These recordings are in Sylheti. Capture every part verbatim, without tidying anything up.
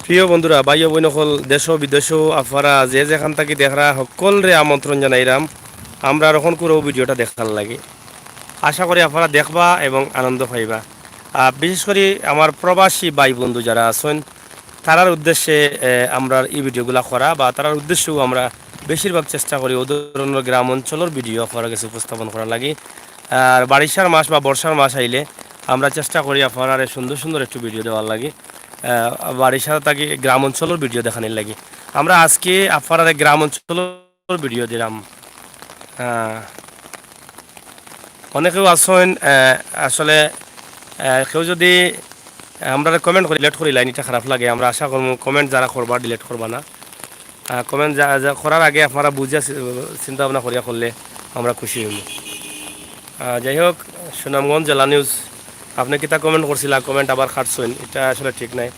প্রিয় বন্ধুরা, ভাই ও বইন অকল, দেশ ও বিদেশ ও আফারা যে যেখান থাকি দেখরা, হক্কলরে আমন্ত্রণ জানাইরাম আমরার অখনকুর অউ ভিডিওটা দেখার লাগি। আশা করি আফারা দেখবা এবং আনন্দ পাইবা। আহ, বিশেষ করি আমার প্রবাসী ভাই বন্ধু যারা আছইন, তারার উদ্দেশ্যে, এ, আমরার ই ভিডিওগুলা করা বা তারার উদ্দেশ্যেও আমরা বেশিরভাগ চেষ্টা করি অউ ধরনর গ্রাম অঞ্চলর ভিডিও আফারার গেছে উপস্থাপন করার লাগি। আর বারিশার মাস বা বর্ষার মাস আইলে আমরা চেষ্টা করি আফারারে সুন্দর সুন্দর একটু ভিডিও দেওয়ার লাগি। আহ, বারিশা থাকি গ্রাম অঞ্চলর ভিডিও দেখানির লাগি। আমরা আজকে আফারারে গ্রাম অঞ্চলর ভিডিও দিরাম। আহ, অনেকেও আছইন, আহ, আসলে, আহ, কেউ যদি আমরারে comment করি delete করিলাইন, ইটা খারাপ লাগে। আমরা আশা করমু comment যারা করবা delete করবা না। আহ, comment যা, যা করার আগে আফারা বুঝিয়া চি-, চিন্তা ভাবনা করিয়া করলে আমরা খুশি অইমু। আহ, যাই হোক, সুনামগঞ্জ জেলা নিউজ, আপনে কিতা comment করছিলা, comment আবার কাটছইন, ইটা আসলে ঠিক নাই।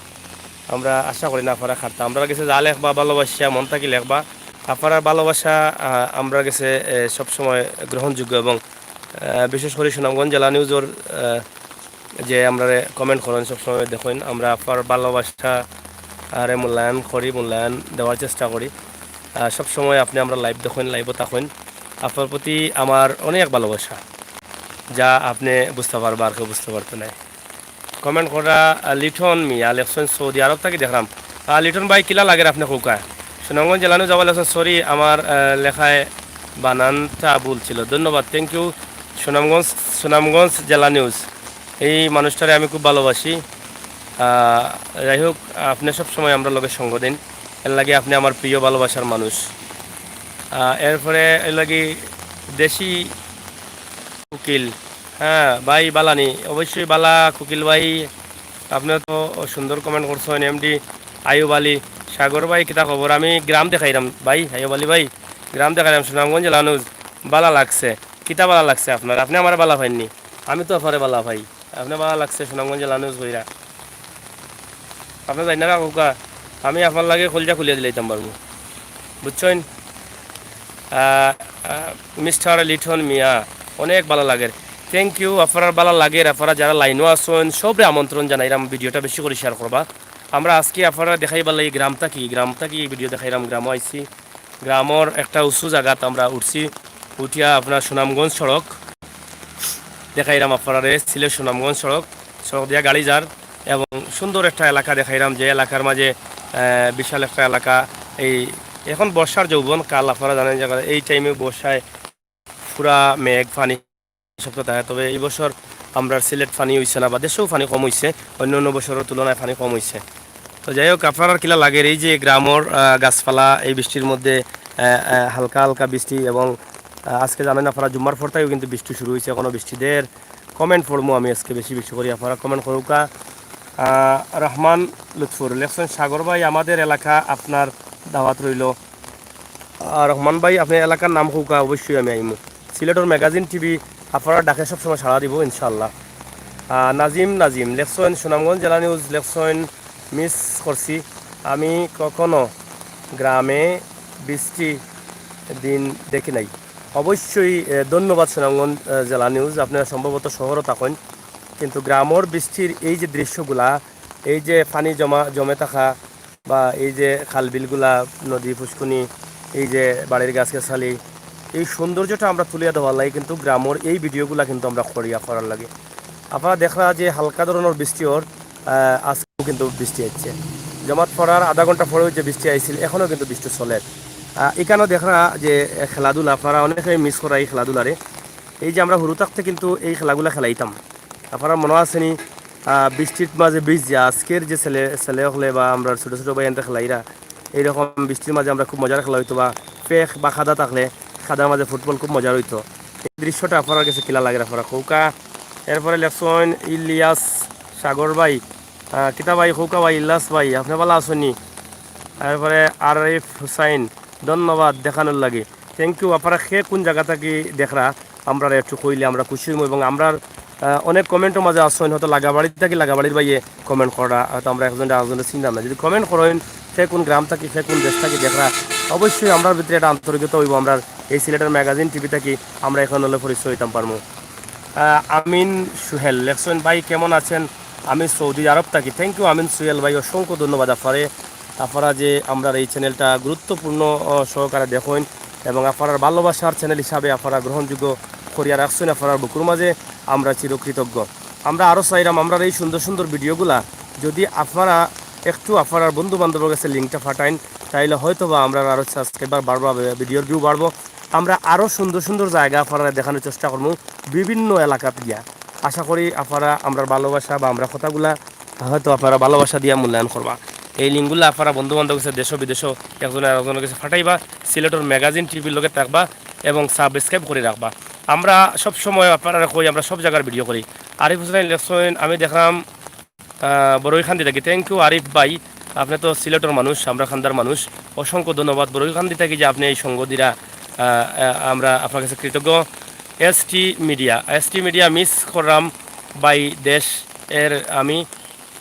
আমরা আশা করি না আফারা কাটতা। আমরার গেছে যা লেখবা ভালোবাসা মন থাকি লেখবা। আফারার ভালোবাসা, আহ, আমরার গেছে, এ, সবসময় গ্রহণযোগ্য এবং, আহ, বিশেষ করি সুনামগঞ্জ জেলা নিউজর, আহ, যে আমরারে comment করইন, সবসময় দেখইন, আমরা আফার ভালোবাসা আরে মূল্যায়ন করি, মূল্যায়ন দেওয়ার চেষ্টা করি। আহ, সবসময় আপনে আমরার live দেখইন, live-ও থাকইন। আফার প্রতি আমার অনেক ভালোবাসা, যা আপনে বুঝতা পারবা, আর কেউ বুঝতা পারতো নায়। Comment করা, আহ, লিটন মিয়া লেখছইন, সৌদি আরব থাকি দেখরাম। আহ, লিটন ভাই, কিলা লাগের আপনে কউক্কা? সুনামগঞ্জ জেলা নিউজ আবার লেখছইন, sorry, আমার, আহ, লেখায় বানানটা ভুল ছিল। ধন্যবাদ, thank you। সুনামগঞ্জ, সুনামগঞ্জ জেলা নিউজ, এই মানুষটারে আমি খুব ভালোবাসি। আহ, যাই হোক, আপনে সবসময় আমরার লগে সঙ্গ দেইন, এর লাগি আপনে আমার প্রিয় ভালোবাসার মানুষ। আহ, এরপরে এর লাগি দেশি কুকিল। হ্যাঁ ভাই, বালানি? অবশ্যই বালা কুকিল ভাই, আপনে তো সুন্দর comment করছইন। এমডি আইয়ুব আলী, সাগর ভাই, কিতা খবর? আমি গ্রাম দেখাইরাম ভাই, আইয়ুব আলী ভাই, গ্রাম দেখাইরাম, সুনামগঞ্জ জেলা নিউজ। বালা লাগছে। কিতা বালা লাগছে আপনার? আপনে আমারে বালা পাইননি, আমি তো আফারে বালা পাই। আপনে বালা লাগছে সুনামগঞ্জ জেলা নিউজ কইরা। আপনে যাইন না কা কউক্কা, আমি আফার লাগি কলজা খুলিয়া দিলাইতাম পারমু, বুঝছইন? আহ, আহ, মিস্টার লিটন মিয়া, অনেক বালা লাগের। Thank you, আফারার বালা লাগের। আফারা যারা লাইনও আছইন, সবরে আমন্ত্রণ জানাইরাম, ভিডিওটা বেশি করি share করবা। আমরা আজকে আফারারে দেখাইবার লাগি গ্রাম থাকি, গ্রাম থাকি ভিডিও দেখাইরাম, গ্রামও আইছি। গ্রামর একটা উঁচু জাগাত আমরা উঠছি, উঠিয়া আপনার সুনামগঞ্জ সড়ক দেখাইরাম আফারারে, সিলেট সুনামগঞ্জ সড়ক, সড়ক দিয়া গাড়ি যার এবং সুন্দর একটা এলাকা দেখাইরাম, যে এলাকার মাঝে, আহ, বিশাল একটা এলাকা। এই এখন বর্ষার যৌবন কাল, আফারা জানেন যে এই টাইমে বর্ষায় পুরা মেঘ পানি সব তো থাকে। তবে এই বছর আমরার সিলেট পানি অইছে না, বা দেশেও পানি কম অইছে, অন্য অন্য বছরর তুলনায় পানি কম অইছে। তো যাই হোক, আফারার কিলা লাগের এই যে গ্রামর, আহ, গাছপালা এই বৃষ্টির মধ্যে, আহ, আহ, হালকা হালকা বৃষ্টি এবং, আহ, আজকে জানেন আফারা জুম্মার পর থাকিও কিন্তু বৃষ্টি শুরু অইছে, এখনো বৃষ্টি দের। Comment পড়মু আমি আজকে বেশি বেশি করি, আফারা comment করউক্কা। আহ, রহমান লুৎফুর লেখছইন, সাগর ভাই, আমাদের এলাকা আপনার দাওয়াত রইল। আর রহমান ভাই, আপনে এলাকার নাম কউক্কা, অবশ্যই আমি আইমু। সিলেটর ম্যাগাজিন টিভি আফারার ডাকে সবসময় সাড়া দিব ইনশাআল্লাহ। আহ, নাজিম, নাজিম লেখছইন, সুনামগঞ্জ জেলা নিউজ লেখছইন, miss করছি আমি, কখনো গ্রামে বৃষ্টি দিন দেখি নাই। অবশ্যই, এ, ধন্যবাদ সুনামগঞ্জ, এ, জেলা নিউজ। আপনারা সম্ভবত শহরও থাকইন, কিন্তু গ্রামর বৃষ্টির এই যে দৃশ্যগুলা, এই যে পানি জমা, জমে থাকা, বা এই যে খাল বিলগুলা, নদী, পুষ্কুনি, এই যে বাড়ির গাছগাছালি, এই সৌন্দর্যটা আমরা তুলিয়া দেওয়ার লাগি কিন্তু গ্রামর এই ভিডিওগুলা কিন্তু আমরা করিয়া করার লাগি। আফারা দেখরা যে হালকা ধরনর বৃষ্টি অর, আহ, আজকেও কিন্তু বৃষ্টি অইছে। জমাত পড়ার আধা ঘন্টা পরেও যে বৃষ্টি আইছিল, এখনো কিন্তু বৃষ্টি চলের। আহ, ইকানো দেখরা যে, এ, খেলাধুলা, আফারা অনেকে miss করা এই খেলাধুলারে। এই যে আমরা হুরু থাকতে কিন্তু এই খেলাগুলা খেলাইতাম। আফারার মনো আছেনি, আহ, বৃষ্টির মাঝে ভিজিয়া আজকের যে ছেলে, ছেলে অকলে বা আমরার ছোট ছোট ভাইয়াইন্তে খেলাইরা, এইরকম বৃষ্টির মাঝে আমরা খুব মজার খেলা অইতো বা ফেক বা কাদা থাকলে কাদার মাঝে ফুটবল খুব মজার অইতো। এই দৃশ্যটা আফারার গেছে কিলা লাগের আফারা কউক্কা। এরপরে লেখছইন ইলিয়াস সাগর ভাই, আহ, কিতা ভাই কউক্কা ভাই, ইলিয়াস ভাই, আপনে বালা আছইননি? এরপরে আরিফ হুসাইন, ধন্যবাদ দেখানোর লাগি। Thank you। আফারা কে কুন জাগা থাকি দেখরা, আমরারে একটু কইলে আমরা খুশি অইমু। এবং আমরার, আহ, অনেক comment-ও মাঝে আছইন, হয়তো লাগাবাড়ি থাকি লাগাবাড়ির ভাইয়ে comment করা, হয়তো আমরা একজনরে আরেকজনরে চিনতাম না। যদি comment করইন, কে কুন গ্রাম থাকি, কে কুন দেশ থাকি দেখরা, অবশ্যই আমরার ভিতরে একটা আন্তরিকতা অইবো, আমরার এই সিলেটের ম্যাগাজিন টিভি থাকি আমরা এখন অইলে পরিচয় অইতাম পারমু। আহ, আমিন সুহেল লেখছইন, ভাই কেমন আছেন? আমি সৌদি আরব থাকি। Thank you আমিন সুয়েল ভাই, অসংখ্য ধন্যবাদ আফারে। আফারা যে আমরার এই চ্যানেলটা গুরুত্বপূর্ণ, আহ, সহকারে দেখইন এবং আফারার ভালোবাসার চ্যানেল হিসাবে আফারা গ্রহণযোগ্য করিয়া রাখছইন আফারার বুকুর মাঝে, আমরা চিরকৃতজ্ঞ। আমরা আরও চাইরাম আমরার এই সুন্দর সুন্দর ভিডিওগুলা যদি আফারা একটু আফারার বন্ধু বান্ধবর কাছে লিঙ্কটা পাঠাইন, তাইলে হয়তো বা আমরার আরও সাবস্ক্রাইবার বাড়বো, ভিডিওর ভিউ বাড়বো। আমরা আরও সুন্দর সুন্দর জায়গা আফারারে দেখানোর চেষ্টা করমু বিভিন্ন এলাকাত গিয়া। আশা করি আফারা আমরার ভালোবাসা বা আমরার কথাগুলা হয়তো আফারা ভালোবাসা দিয়া মূল্যায়ন করবা। এই লিঙ্কগুলা আফারা বন্ধু বান্ধব গেছে, দেশ বিদেশ একজনে আরেকজনের কাছে পাঠাইবা, সিলেটর ম্যাগাজিন টিভির লগে থাকবা এবং সাবস্ক্রাইব করে রাখবা। আমরা সব সময় আফারারে কই, আমরা সব জায়গার ভিডিও করি। আরিফ হোসেন লেখছইন, আমি দেখলাম আহ, বড়ইখান্দি থাকি। Thank you আরিফ ভাই, আপনি তো সিলেটর মানুষ, আমরা খান্দার মানুষ। অসংখ্য ধন্যবাদ বড়ইখান্দি থাকি যে আপনি এই সঙ্গ দিরা, আহ, আহ, আমরা আপনার কাছে কৃতজ্ঞ। ST media, ST media miss করলাম ভাই, দেশ এর আমি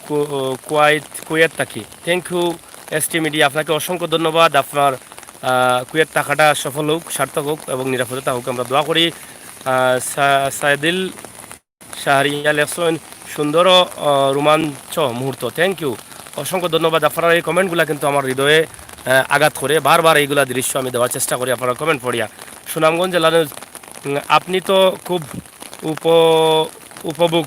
কু-, কুয়েত, কুয়েত থাকি। Thank you এসটি মিডিয়া, আপনাকে অসংখ্য ধন্যবাদ। আপনার, আহ, কুয়েত থাকাটা সফল হোক, সার্থক হোক এবং নিরাপদে থাকুক, আমরা দোয়া করি। আহ, সা-, সাইদুল শাহরিয়া লেখছইন, সুন্দর, আহ, রোমাঞ্চ মুহূর্ত। Thank you, অসংখ্য ধন্যবাদ। আপনার এই কমেন্টগুলা কিন্তু আমার হৃদয়ে, আহ, আঘাত করে। বারবার এইগুলা দৃশ্য আমি দেওয়ার চেষ্টা করি আপনার কমেন্ট পড়িয়া। সুনামগঞ্জ জেলা নিউজ, উম, আপনি তো খুব উপ-, উপভোগ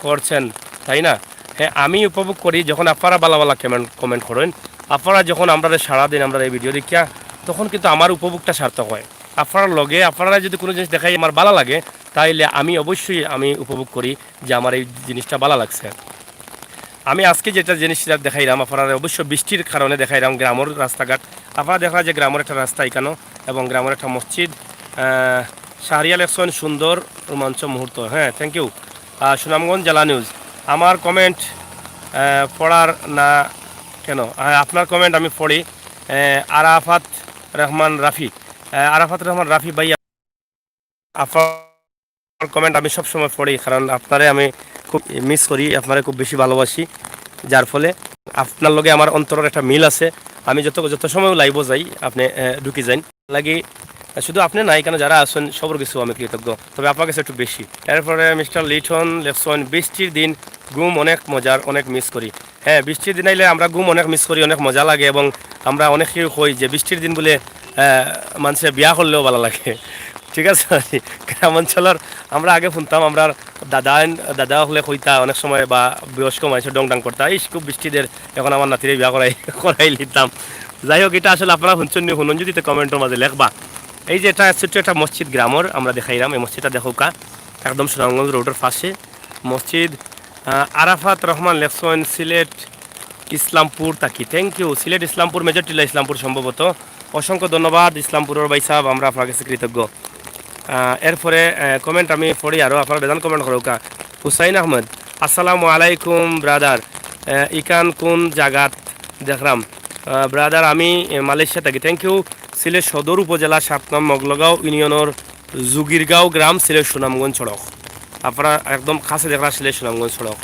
করছেন, তাই না? হ্যাঁ, আমি উপভোগ করি যখন আপনারা ভালা ভালা কমেন্ট, কমেন্ট করেন। আপনারা যখন আমরারে সারা দিন আমরার এই ভিডিও দেখিয়া, তখন কিন্তু আমার উপভোগটা সার্থক হয়। আপনার লগে আপনারা যদি কোনো জিনিস দেখাই আমার ভালা লাগে, তাইলে আমি অবশ্যই আমি উপভোগ করি যে আমার এই জিনিসটা ভালা লাগছে। আমি আজকে যেটা জিনিসটা দেখাইলাম আপনারা, অবশ্য বৃষ্টির কারণে দেখাইলাম গ্রামের রাস্তাঘাট। আপনারা দেখা যে গ্রামের একটা রাস্তা এখানো এবং গ্রামের একটা মসজিদ। আহ, শাহরিয়ার লেখছইন সুন্দর রোমাঞ্চ মুহূর্ত। হ্যাঁ, thank you। আহ, সুনামগঞ্জ জেলা নিউজ, আমার কমেন্ট, আহ, পড়ার না কেন? আহ, আপনার কমেন্ট আমি পড়ি। আহ, আরাফাত রহমান রাফি, আহ, আরাফাত রহমান রাফি ভাই, আপনার কমেন্ট আমি সব সময় পড়ি, কারণ আপনারে আমি খুব মিস করি, আপনারে খুব বেশি ভালোবাসি, যার ফলে আপনার লগে আমার অন্তরের একটা মিল আছে। আমি যত, যত সময় লাইভও যাই, আপনি, আহ, ঢুকি যাইন। লাগি শুধু আপনি না, এখানো যারা আছেন সবার কিছু আমি কৃতজ্ঞ, তবে আপনার কাছে একটু বেশি। এরপরে মিস্টার লিটন লেখছইন, বৃষ্টির দিন ঘুম অনেক মজার, অনেক মিস করি। হ্যাঁ, বৃষ্টির দিন আইলে আমরা ঘুম অনেক মিস করি, অনেক মজা লাগে এবং আমরা অনেকেই কই যে বৃষ্টির দিন বলে, আহ, মানুষে বিয়া করলেও ভালা লাগে। ঠিক আছে? গ্রাম অঞ্চলর আমরা আগে শুনতাম, আমরার দাদা, দাদা হকলে কইতা অনেক সময় বা বয়স্ক মানুষে ডং ডাং করতা, "ইস, খুব বৃষ্টি দের, এখন আমার নাতিরে বিয়া করাই, করাই লিতাম।" যাই হোক, এটা আসলে আপনারা শুনছেন নি, শুনুন যদি তো কমেন্টর মাঝে লেখবা। এই যে এটা ছোট্ট একটা মসজিদ গ্রামর, আমরা দেখাইলাম, এই মসজিদটা দেখউক্কা, একদম সুনামগঞ্জ রোডের পাশে মসজিদ। আহ, আরাফাত রহমান লেখছইন, সিলেট ইসলামপুর থাকি। Thank you। সিলেট ইসলামপুর, মেজর টিলা ইসলামপুর সম্ভবত। অসংখ্য ধন্যবাদ ইসলামপুরের ভাই সাহেব, আমরা আপনার কাছে কৃতজ্ঞ। আহ, এরপরে, আহ, কমেন্ট আমি পড়ি আরও, আপনারা বেজান কমেন্ট করউক্কা। হুসাইন আহমদ, আসসালামু আলাইকুম ব্রাদার, আহ, ইকান কোন জাগাত দেখরাম? আহ, ব্রাদার আমি, এ, মালয়েশিয়া থাকি। Thank you। সিলেট সদর উপজেলা সাত নং মগলগাঁও ইউনিয়নর জুগিরগাঁও গ্রাম, সিলেট সুনামগঞ্জ সড়ক। আপনারা একদম কাছে দেখরা সিলেট সুনামগঞ্জ সড়ক।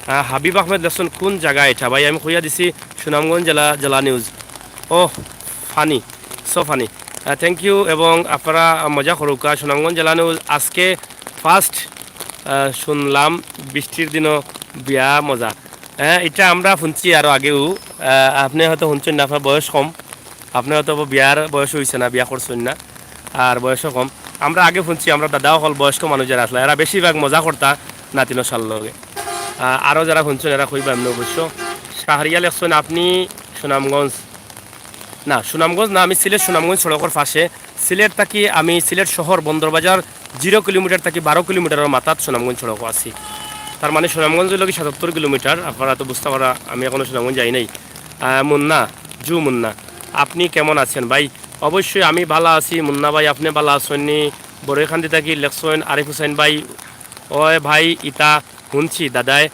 আহ, হাবিব আহমেদ লেখছইন, কোন জাগা এটা ভাই? আমি কইয়া দিছি সুনামগঞ্জ জেলা, জেলা news. Oh funny, so funny. Ah, thank you এবং আপনারা মজা করউক্কা। সুনামগঞ্জ জেলা নিউজ আজকে ফার্স্ট, আহ, শুনলাম বৃষ্টির দিনও বিয়া মজা। হ্যাঁ, এটা আমরা শুনছি আরও আগেও। আহ, আপনি হয়তো শুনছেন না, আপনার বয়স কম, আপনি হয়তো বিয়ার বয়স হইছে না, বিয়া করছেন না, আর বয়সও কম। আমরা আগে শুনছি, আমরা দাদা হকল বয়স্ক মানুষ যারা আসলে, এরা বেশিরভাগ মজা করতা নাতিনর সাল লগে। আহ, আরও যারা শুনছেন, এরা কইবা এমনি অবশ্য। শাহরিয়া লেখছইন, আপনি সুনামগঞ্জ, না, সুনামগঞ্জ না, আমি সিলেট সুনামগঞ্জ সড়কর পাশে। সিলেট থাকি আমি সিলেট শহর বন্দরবাজার জিরো কিলোমিটার থাকি বারো কিলোমিটারর মাথাত সুনামগঞ্জ সড়কও আছি। তার মানে সুনামগঞ্জ হইল কি সাতাত্তর কিলোমিটার, আপনারা তো বুঝতে পারা, আমি এখনো সুনামগঞ্জ যাই নাই। আহ, মুন্না, জু মুন্না, আপনি কেমন আছেন ভাই? অবশ্যই আমি ভালা আছি। মুন্না ভাই, আপনি ভালা আছেন নি? বড়ইখান্দি থাকি লেখছইন আরিফ হুসাইন ভাই। ওই ভাই, ইতা শুনছি দাদায়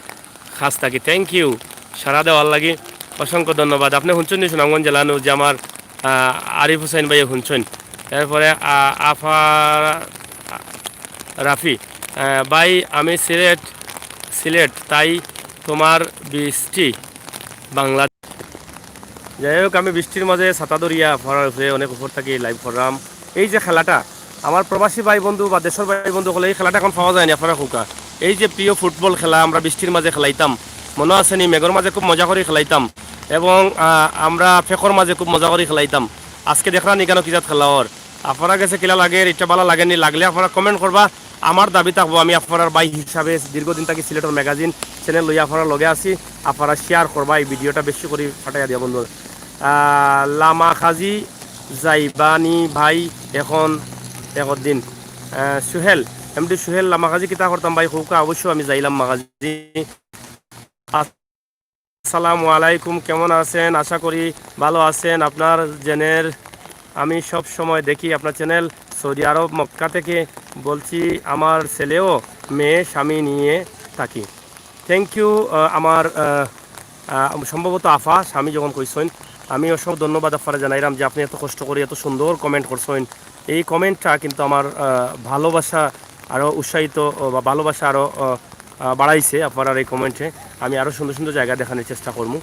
খাস থাকি। Thank you। সারা দেওয়ার লাগি অসংখ্য ধন্যবাদ। আপনি শুনছেন নি সুনামগঞ্জ জেলা নিউজ যে আমার, আহ, আরিফ হুসাইন ভাইয়ে শুনছেন। এরপরে, আহ, আফা রাফি, আহ, ভাই আমি সিলেট, সিলেট, তাই তোমার বৃষ্টি বাংলা। যাই হোক, আমি বৃষ্টির মাঝে ছাতা ধরিয়া পাহাড়ের উপরে অনেক উপর থাকি লাইভ করলাম। এই যে খেলাটা, আমার প্রবাসী ভাই বন্ধু বা দেশের ভাই বন্ধু হকলে এই খেলাটা এখন পাওয়া যায় না, আপনারা কউক্কা। এই যে প্রিয় ফুটবল খেলা আমরা বৃষ্টির মাঝে খেলাইতাম, মনো আছে নি? মেঘর মাঝে খুব মজা করি খেলাইতাম এবং, আহ, আমরা ফেকর মাঝে খুব মজা করি খেলাইতাম। আজকে দেখরা নি কেন কি জাত খেলা অর? আপনারা গেছে কিলা লাগে, ইটা ভালা লাগে নি? লাগলে আপনারা comment করবা। আমার দাবি থাকবো, আমি আপনারার ভাই হিসাবে দীর্ঘদিন থাকি সিলেটর ম্যাগাজিন চ্যানেল লইয়া আপনারার লগে আছি। আপনারা share করবা, এই ভিডিওটা বেশি করি ফাটাইয়া দিয়া বন্ধু। আহ, লামা খাজি যাইবানি ভাই এখন একদিন। আহ, সুহেল, এমডি সুহেল, লামা খাজি কিতা করতাম ভাই, কউক্কা, অবশ্য আমি যাইলাম মাগাজি। আসসালামু আলাইকুম, কেমন আছেন? আশা করি ভালো আছেন। আপনার চ্যানেল আমি সব সময় দেখি, আপনার চ্যানেল। সৌদি আরব মক্কা থেকে বলছি, আমার ছেলেও মেয়ে স্বামী নিয়ে থাকি। Thank you. আমার, আহ, আহ, সম্ভবত আফা স্বামী যখন কইছইন, আমি অসংখ্য ধন্যবাদ আপনারে জানাইরাম যে আপনি এত কষ্ট করি এত সুন্দর কমেন্ট করছইন। এই কমেন্টটা কিন্তু আমার, আহ, ভালোবাসা আরও উৎসাহিত, ও, বা ভালোবাসা আরও, আহ, আহ, বাড়াইছে আপনারার এই কমেন্টে। আমি আরও সুন্দর সুন্দর জায়গা দেখানোর চেষ্টা করমু।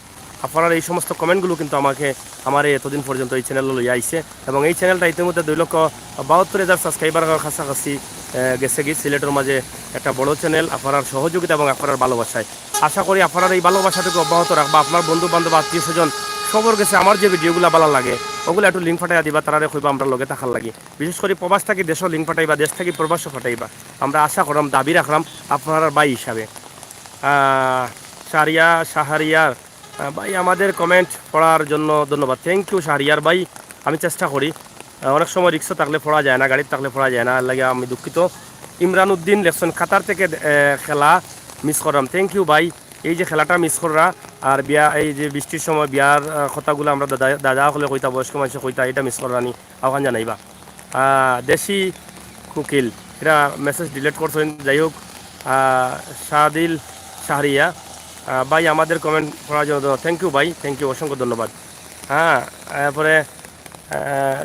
আপনারার এই সমস্ত কমেন্টগুলো কিন্তু আমাকে, আমারে এতদিন পর্যন্ত এই চ্যানেল লইয়া আইছে এবং এই চ্যানেলটা ইতিমধ্যে দুই লক্ষ বাহাত্তর হাজার সাবস্ক্রাইবারের কাছাকাছি, আহ, গেছে কি। সিলেটর মাঝে একটা বড় চ্যানেল, আপনারার সহযোগিতা এবং আপনারার ভালোবাসায়। আশা করি আপনারার এই ভালোবাসাটুকু অব্যাহত রাখবা, আপনার বন্ধু বান্ধব, আত্মীয় স্বজন, সবর গেছে আমার যে ভিডিওগুলা ভালা লাগে, ওগুলা একটু লিংক ফাটাইয়া দিবা, তারারে কইবা আমরার লগে থাকার লাগি। বিশেষ করি প্রবাস থাকি দেশও লিংক ফাটাইবা, দেশ থাকি প্রবাসও ফাটাইবা। আমরা আশা করলাম, দাবি রাখলাম আপনারার ভাই হিসাবে। আহ, শাহরিয়া, শাহরিয়ার, আহ, ভাই, আমাদের কমেন্ট পড়ার জন্য ধন্যবাদ। থ্যাংক ইউ শাহরিয়ার ভাই, আমি চেষ্টা করি। আহ, অনেক সময় রিক্সা থাকলে পড়া যায় না, গাড়িত থাকলে পড়া যায় না, এর লাগি আমি দুঃখিত। ইমরান উদ্দিন লেখছইন, কাতার থেকে, আহ, খেলা মিস করলাম। থ্যাংক ইউ ভাই, এই যে খেলাটা মিস কররা, আর বিয়া, এই যে বৃষ্টির সময় বিয়ার, আহ, কথাগুলো আমরা দাদা, দাদা হলে কইতা, বয়স্ক মানুষে কইতা, এটা মিস কররানি, আহ্বান জানাইবা। আহ, দেশি কুকিল, এটা মেসেজ ডিলিট করছইন। যাই হোক, আহ, শাদিল শাহরিয়া, আহ, ভাই, আমাদের কমেন্ট পড়ার জন্য থ্যাংক ইউ ভাই, থ্যাংক ইউ, অসংখ্য ধন্যবাদ। হ্যাঁ, এরপরে, আহ,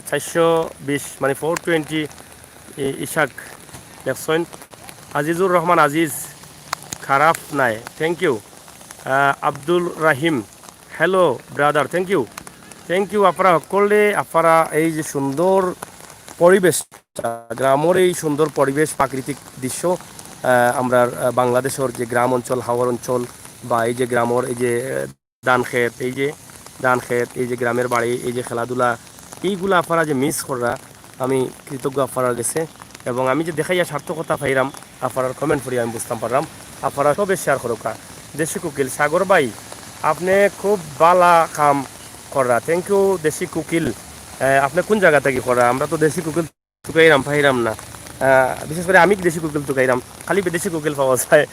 চারশো বিশ, মানে ফোর টোয়েন্টি, ইশাক লেখছইন। আজিজুর রহমান আজিজ, খারাপ নাই, thank you. Ah, Abdul Rahim, hello brother, thank you, thank you. আপনারা সকলে, আপনারা এই যে সুন্দর পরিবেশ, গ্রামর এই সুন্দর পরিবেশ, প্রাকৃতিক দৃশ্য, আহ, আমরার, আহ, বাংলাদেশর যে গ্রাম অঞ্চল, হাওর অঞ্চল, বা এই যে গ্রামর এই যে, আহ, ধান খেত, এই যে ধান খেত, এই যে গ্রামের বাড়ি, এই যে খেলাধুলা, এইগুলা আপনারা যে মিস কররা, আমি কৃতজ্ঞ আপনারার গেছে। এবং আমি যে দেখাইয়া সার্থকতা পাইরাম, আপনারার কমেন্ট পড়িয়া আমি বুঝতাম পারলাম। আপনারা সবে শেয়ার করুক্কা। দেশি কুকিল, সাগর ভাই, আপনি খুব বালা কাম কররা। থ্যাংক ইউ দেশি কুকিল। আহ, আপনি কোন জায়গা থাকি কররা? আমরা তো দেশি কুকিল তুকাইরাম, পাইরাম না। আহ, বিশেষ করে আমি দেশি কুকিল তুকাইরাম, খালি বিদেশি কুকিল পাওয়া যায়।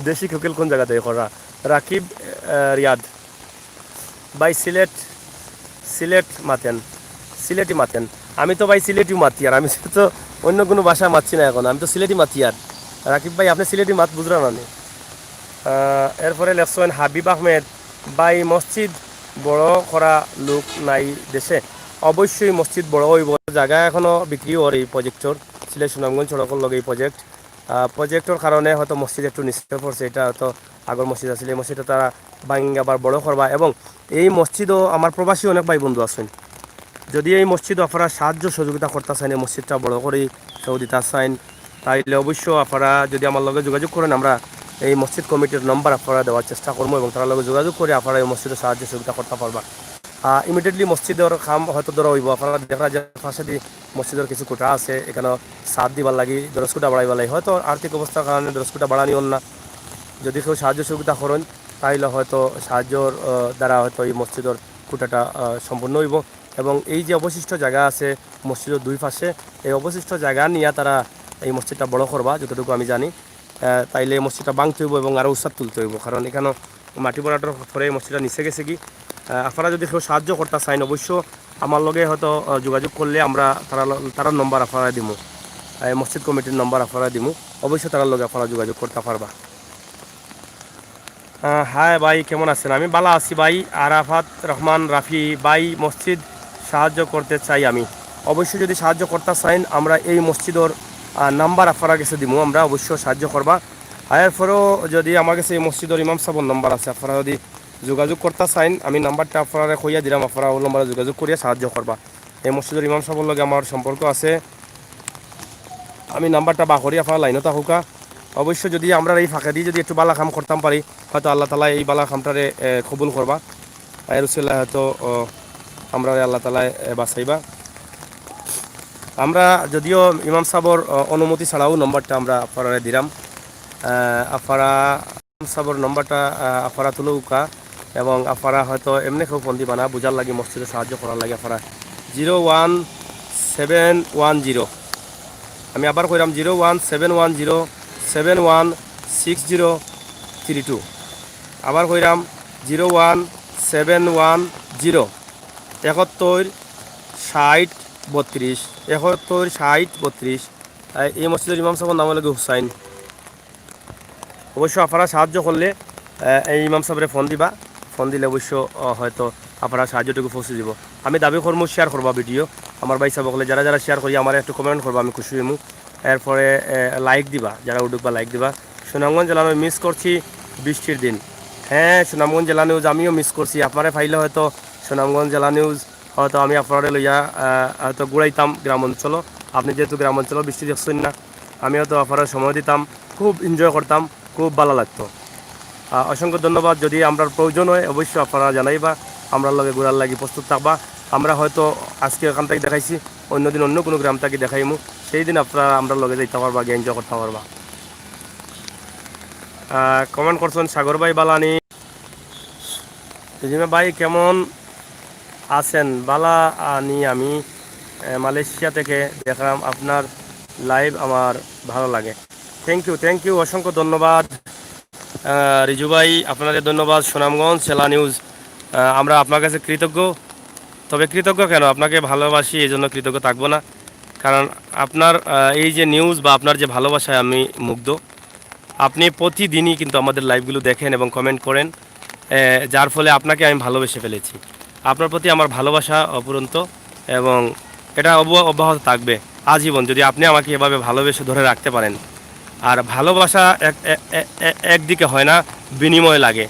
দেশি কুকিল কোন জায়গা থাকি কররা? রাকিব, আহ, রিয়াদ ভাই, সিলেট, সিলেট মাতেন, সিলেটি মাতেন। আমি তো ভাই সিলেটিউ মাতিয়ার, আমি তো অন্য কোনো ভাষা মাতছি না এখন, আমি তো সিলেটি মাতিয়ার। রাকিব ভাই, আপনি সিলেটি মাত বুঝরা না নি? আহ, এরপরে লেখছইন হাবিব আহমেদ, ভাই, মসজিদ বড় করা লোক নাই দেশে। অবশ্যই মসজিদ বড় অইবো, জাগা এখনো বিক্রি অর এই প্রজেক্টর, সিলেট সুনামগঞ্জ সড়কর লগে এই প্রজেক্ট। আহ, প্রজেক্টর কারণে হয়তো মসজিদ একটু নিচে পড়ছে, এটা হয়তো আগর মসজিদ আছিল, এই মসজিদটা তারা ভাঙ্গি আবার বড় করবা। এবং এই মসজিদও আমার প্রবাসী অনেক ভাই বন্ধু আছইন, যদি এই মসজিদও আপনারা সাহায্য সহযোগিতা করতা চাইন, এই মসজিদটা বড় করি কেউ দিতা চাইন, তাইলে অবশ্য আপনারা যদি আমার লগে যোগাযোগ করেন, আমরা এই মসজিদ কমিটির নাম্বার আপনারা দেওয়ার চেষ্টা করবো এবং তারার লগে যোগাযোগ করে আপনারা এই মসজিদে সাহায্য সহযোগিতা করতা পারবা। আহ, ইমিডিয়েটলি মসজিদর কাম হয়তো ধরা অইবো, আপনারা দেখরা যে পাশেদি মসজিদর কিছু খুঁটা আছে, এখানো ছাদ দিবার লাগি, দরজা খুঁটা বাড়াইবার লাগি, হয়তো আর্থিক অবস্থার কারণে দরজা খুঁটা বাড়ানি অর না। যদি কেউ সাহায্য সহযোগিতা করেন, তাইলে হয়তো সাহায্যর, আহ, দ্বারা হয়তো এই মসজিদর খুঁটাটা, আহ, সম্পূর্ণ অইবো। এবং এই যে অবশিষ্ট জাগা আছে মসজিদর দুই পাশে, এই অবশিষ্ট জাগা নিয়া তারা এই মসজিদটা বড় করবা, যতটুকু আমি জানি। আহ, তাইলে এই মসজিদটা ভাঙতে অইবো এবং আরও উসাদ তুলতে অইবো, কারণ এখানো মাটি ভরাটর পরে এই মসজিদটা নিচে গেছে কি। আহ, আপনারা যদি কেউ সাহায্য করতা চাইন, অবশ্য আমার লগে হয়তো, আহ, যোগাযোগ করলে আমরা তারা ল-, তারার নম্বর আপনারা দিমু, আহ, মসজিদ কমিটির নম্বর আপনারা দিমু, অবশ্য তারার লগে আপনারা যোগাযোগ করতা পারবা। আহ, হাই ভাই, কেমন আছেন? আমি ভালা আছি ভাই। আরাফাত রহমান রাফি ভাই, মসজিদ সাহায্য করতে চাই আমি। অবশ্যই যদি সাহায্য করতা চাইন, আমরা এই মসজিদর, আহ, নাম্বার আপনারা গেছে দিমু, আমরা অবশ্য সাহায্য করবা। আর এরপরেও যদি আমার গেছে এই মসজিদর ইমাম সাবর নাম্বার আছে, আপনারা যদি যোগাযোগ করতা চাইন, আমি নাম্বারটা আপনারারে কইয়া দিলাম, আপনারা ওই নম্বরে যোগাযোগ করিয়া সাহায্য করবা। এই মসজিদর ইমাম সাবর লগে আমার সম্পর্ক আছে, আমি নাম্বারটা বার করি, আপনারা লাইনো থাকুক্কা। অবশ্য যদি আমরা এই ফাঁকেদি যদি একটু বালা কাম করতাম পারি, হয়তো আল্লাহ তাআলা এই বালা কামটারে, এ, কবুল করবা। এর উসিলায় হয়তো, ও, আমরারে আল্লাহ তাআলা, এ, বাঁচাইবা। আমরা যদিও ইমাম সাবর, অ, অনুমতি ছাড়াউ নম্বরটা আমরা আপনারারে দিরাম। আ, আপনারা ইমাম সাবর নম্বরটা, আ, আপনারা তুলউক্কা এবং আপনারা হয়তো এমনে কেউ ফোন দিবা না, বুঝার লাগি, মসজিদো সাহায্য করার লাগি আপনারা zero one seven one zero, আমি আবার কইরাম, zero one seven one zero seven one six zero three two. আবার কইরাম, zero one seven one zero একাত্তর ষাট বত্রিশ, একাত্তর ষাট বত্রিশ। আহ, এই মসজিদর ইমাম সাবর নাম অইলো গি হুসাইন। অবশ্য আপনারা সাহায্য করলে, আহ, এই ইমাম সাবরে ফোন দিবা, ফোন দিলে অবশ্য, আহ, হয়তো আপনারা সাহায্যটুকু পৌঁছে দিব। আমি দাবি করমু, শেয়ার করবা ভিডিও। আমার ভাই সাব অকলে যারা যারা শেয়ার করি, আমারে একটু কমেন্ট করবা, আমি খুশি অইমু। এরপরে, আহ, লাইক দিবা, যারা উঠুক বা লাইক দিবা। সুনামগঞ্জ জেলা নিউজ মিস করছি বৃষ্টির দিন। হ্যাঁ, সুনামগঞ্জ জেলা নিউজ আমিও মিস করছি। আপনারে পাইলে হয়তো সুনামগঞ্জ জেলা নিউজ হয়তো আমি আপনারে লইয়া, আহ, হয়তো ঘুরাইতাম গ্রাম অঞ্চল। আপনি যেহেতু গ্রাম অঞ্চল বৃষ্টি দেখছেন না, আমি হয়তো আপনারে সময় দিতাম, খুব এনজয় করতাম, খুব ভালো লাগতো। আহ, অসংখ্য ধন্যবাদ। যদি আমরার প্রয়োজন হয়, অবশ্যই আপনারা জানাইবা, আমরার লগে ঘুরার লাগি প্রস্তুত থাকবা। আমরা হয়তো আজকে এখান থাকি দেখাইছি, অন্যদিন অন্য কোনো গ্রাম থাকি দেখাইমু, সেই দিন আপনারা আমরার লগে যাইতা পারবা, গিয়া এনজয় করতা পারবা। আহ, কমেন্ট করছেন সাগর ভাই বালানি। রিজিমা ভাই কেমন আছেন? বালা আনি আমি, আহ, মালয়েশিয়া থেকে দেখলাম আপনার লাইভ, আমার ভালো লাগে। থ্যাংক ইউ, থ্যাংক ইউ, অসংখ্য ধন্যবাদ। আহ, রিজু ভাই, আপনারে ধন্যবাদ। সুনামগঞ্জ জেলা নিউজ, আহ, আমরা আপনার কাছে কৃতজ্ঞ। তবে কৃতজ্ঞ কেন, আপনাকে ভালোবাসি, এই জন্য কৃতজ্ঞ থাকবো না। কারণ আপনার, আহ, এই যে নিউজ বা আপনার যে ভালোবাসায় আমি মুগ্ধ। আপনি প্রতিদিনই কিন্তু আমাদের লাইভগুলো দেখেন এবং কমেন্ট করেন, আহ, যার ফলে আপনাকে আমি ভালোবেসে ফেলেছি। আপনার প্রতি আমার ভালোবাসা অফুরন্ত এবং এটা অব-, অব্যাহত থাকবে আজীবন, যদি আপনি আমাকে এভাবে ভালোবেসে ধরে রাখতে পারেন। আর ভালোবাসা এক, এ-, এ-, এ-, একদিকে হয় না, বিনিময় লাগে।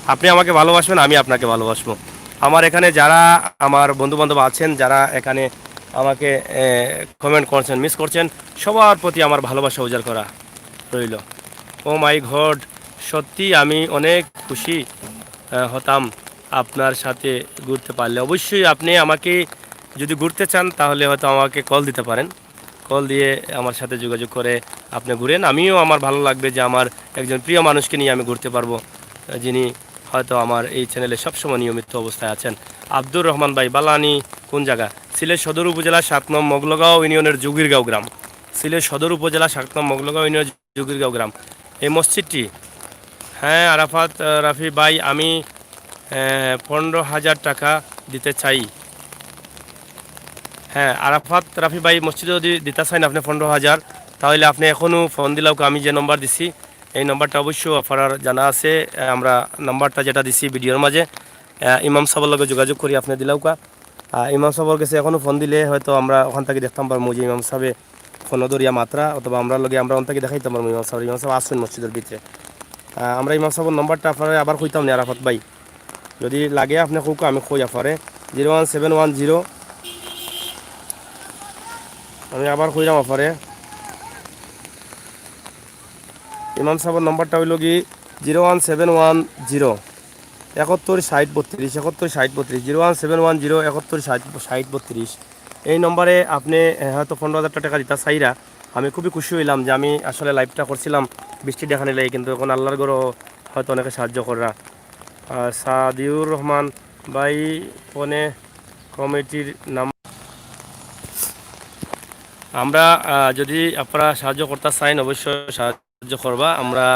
আপনি আমাকে ভালোবাসবেন, আমি আপনাকে ভালোবাসবো। আমার এখানে যারা আমার বন্ধুবান্ধব আছেন, যারা এখানে আমাকে, এ, কমেন্ট করছেন, মিস করছেন, সবার প্রতি আমার ভালোবাসা উজাড় করা রইল। ও মাই গড, সত্যি আমি অনেক খুশি, আহ, হতাম আপনার সাথে ঘুরতে পারলে। অবশ্যই আপনি আমাকে যদি ঘুরতে চান, তাহলে হয়তো আমাকে কল দিতে পারেন। কল দিয়ে আমার সাথে যোগাযোগ করে আপনি ঘুরেন। আমিও, আমার ভালো লাগবে যে আমার একজন প্রিয় মানুষকে নিয়ে আমি ঘুরতে পারবো, আহ, যিনি হয়তো আমার এই চ্যানেলে সবসময় নিয়মিত অবস্থায় আছেন। আব্দুর রহমান ভাই, বালানি কোন জায়গা? সিলেট সদর উপজেলা সাত নং মগলগাঁও ইউনিয়নের জুগিরগাঁও গ্রাম। সিলেট সদর উপজেলা সাত নং মগলগাঁও ইউনিয়নের জুগিরগাঁও গ্রাম। এই মসজিদটি, হ্যাঁ, আরাফাত, আহ, রাফি ভাই, আমি, আহ, পনেরো হাজার টাকা দিতে চাই। হ্যাঁ, আরাফাত রাফি ভাই, মসজিদে যদি দিতা চাইন আপনি পনেরো হাজার, তাহলে আপনি এখনও ফোন দিলাউক্কা, আমি যে নম্বর দিছি, এই নম্বরটা অবশ্য আপনার জানা আছে। আহ, আমরা নম্বরটা যেটা দিছি ভিডিওর মাঝে, আহ, ইমাম সাবর লগে যোগাযোগ করি আপনি দিলাউক্কা। আহ, ইমাম সাবর গেছে এখনও ফোন দিলে হয়তো আমরা ওখান থাকি দেখতাম পারমু যে ইমাম সাবে ফোন ধরিয়া মাতরা, অথবা আমরার লগে আমরা ওখান থাকি দেখাইতাম পারমু ইমাম সাব, ইমাম সাব আছইন মসজিদর ভিতরে। আহ, আমরা ইমাম সাবর নম্বরটা আপনারে আবার কইতাম নি আরাফাত ভাই, যদি লাগে আপনি কউক্কা, আমি কই আপনারে, zero one seven one zero. আমি আবার কইরাম আপনারে, ইমাম সাবর নম্বরটা অইলো গি zero one seven one zero একাত্তর ষাট বত্রিশ, একাত্তর ষাট বত্রিশ, zero one seven one zero একাত্তর ষাট ষাট বত্রিশ। এই নম্বরে আপনি, এ, হয়তো পনেরো হাজার টাকা দিতা চাইরা। আমি খুবই খুশি অইলাম যে আমি আসলে লাইভটা করছিলাম বৃষ্টি দেখানি লাগি, কিন্তু এখন আল্লাহর ঘরো হয়তো অনেকে সাহায্য কররা। আহ, সাদিউর রহমান ভাই, ফোনে কমিটির নাম। আমরা, আহ, যদি আপনারা সাহায্য করতা চাইন, অবশ্যই সাহায্য করবা। আমরা,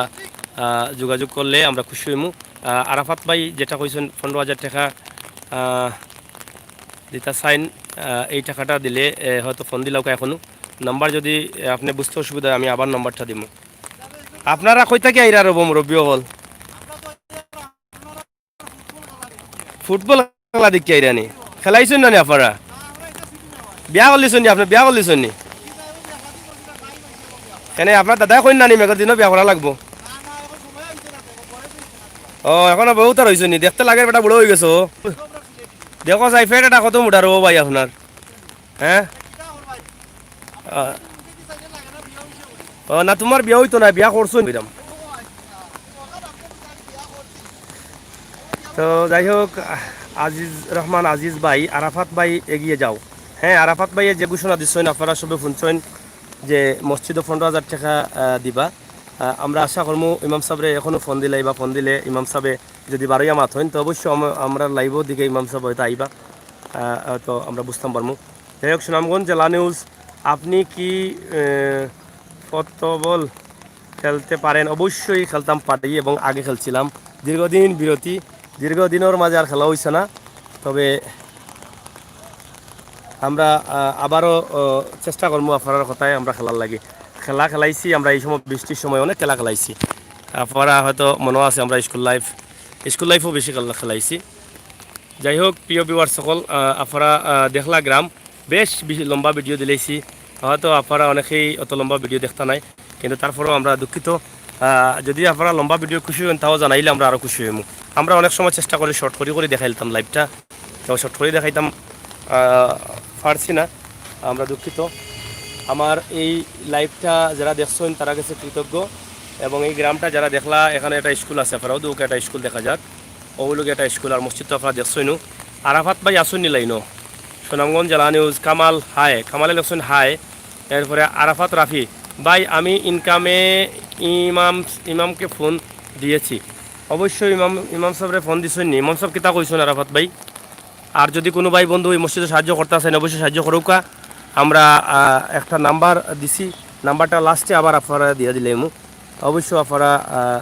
আহ, যোগাযোগ করলে আমরা খুশি অইমু। আহ, আরাফাত ভাই যেটা কইছেন, পনেরো হাজার টাকা, আহ, দিতা চাইন, আহ, এই টাকাটা দিলে, এ, হয়তো ফোন দিলাউক্কা এখনও। নাম্বার যদি, এ, আপনি বুঝতে অসুবিধা হয়, আমি আবার নাম্বারটা দিমু। আপনারা কই থাকি আইরা রব মুরব্বী অকল? ফুটবল খেলা দেখি আইরা নি? খেলাইছইন না নি আপনারা? বিয়া করলিছইন নি? আপনি বিয়া করলিছইন নি? কেনে আপনার দাদায় কইন না নি মেঘর দিনও বিয়া করা লাগবো? ও, এখনো বহুত আর অইছইন নি? দেখতে লাগে বেটা বুড়া অই গেছো। দেখো চাই পেট এটা কত মোটা রব ভাই আপনার, হ্যাঁ? আহ, ও না, তোমার বিয়া অইতো না, বিয়া করছো নিরাম। তো যাই হোক, আজিজ রহমান আজিজ ভাই, আরাফাত ভাই এগিয়ে যাও। হ্যাঁ, আরাফাত ভাইয়ে যে ঘোষণা দিছইন, আপনারা সবে শুনছইন যে মসজিদো পনেরো হাজার টেকা, আহ, দিবা। আহ, আমরা আশা করমু ইমাম সাবরে এখনো ফোন দিলাই বা ফোন দিলে ইমাম সাবে যদি বারইয়া মাত হইন, তো অবশ্য আম-, আমরা লাইভও দিকে ইমাম সাব হয়তো আইবা। আহ, আহ, তো আমরা বুঝতাম পারমু। যাই হোক, সুনামগঞ্জ জেলা নিউজ, আপনি কি, আহ, ফুটবল খেলতে পারেন? অবশ্যই খেলতাম পারি এবং আগে খেলছিলাম। দীর্ঘদিন বিরতি, দীর্ঘদিনের মাঝে আর খেলা হইছে না। তবে আমরা, আহ, আবারও, আহ, চেষ্টা করমু আপনারার কথায় আমরা খেলার লাগি। খেলা খেলাইছি আমরা এই সময়, বৃষ্টির সময় অনেক খেলা খেলাইছি। আপনারা হয়তো মনে আছে আমরা স্কুল লাইফ, স্কুল লাইফও বেশি খেলা খেলাইছি। যাই হোক, প্রিয় ভিউয়ার সকল, আহ, আপনারা, আহ, দেখলা গ্রাম, বেশ বেশি লম্বা ভিডিও দিলাইছি। হয়তো আপনারা অনেকেই অত লম্বা ভিডিও দেখতা নাই, কিন্তু তারপরেও আমরা দুঃখিত। আহ, যদি আপনারা লম্বা ভিডিও খুশি হইন, তাও জানাইলে আমরা আরও খুশি হইমু। আমরা অনেক সময় চেষ্টা করি শর্ট করি করি দেখাইতাম লাইভটা, তো শর্ট করি দেখাইতাম, আহ, পারছি না, আমরা দুঃখিত। আমার এই লাইভটা যারা দেখছইন, তারা গেছে কৃতজ্ঞ, এবং এই গ্রামটা যারা দেখলা, এখানে একটা স্কুল আছে, আপনারাও দুকে একটা স্কুল দেখা যাক, ওগুলোকে একটা স্কুল আর মসজিদ তো আপনারা দেখছইনও। আরাফাত ভাই আসুন নি লাইনও, সুনামগঞ্জ জেলা নিউজ, কামাল হায়, কামালে লেখছইন হায়, এরপরে আরাফাত রাফি, ভাই আমি ইনকামে ইমাম, ইমামকে ফোন দিয়েছি। অবশ্যই ইমাম, ইমাম সাবরে ফোন দিছইন নি? ইমাম সাব কিতা কইছইন আরাফাত ভাই? আর যদি কোনো ভাই বন্ধু এই মসজিদো সাহায্য করতা চাইন, অবশ্যই সাহায্য করউক্কা। আমরা, আহ, একটা নাম্বার দিছি, নাম্বারটা লাস্টে আবার আপনারা দিয়া দিলাইমু। অবশ্য আপনারা, আহ,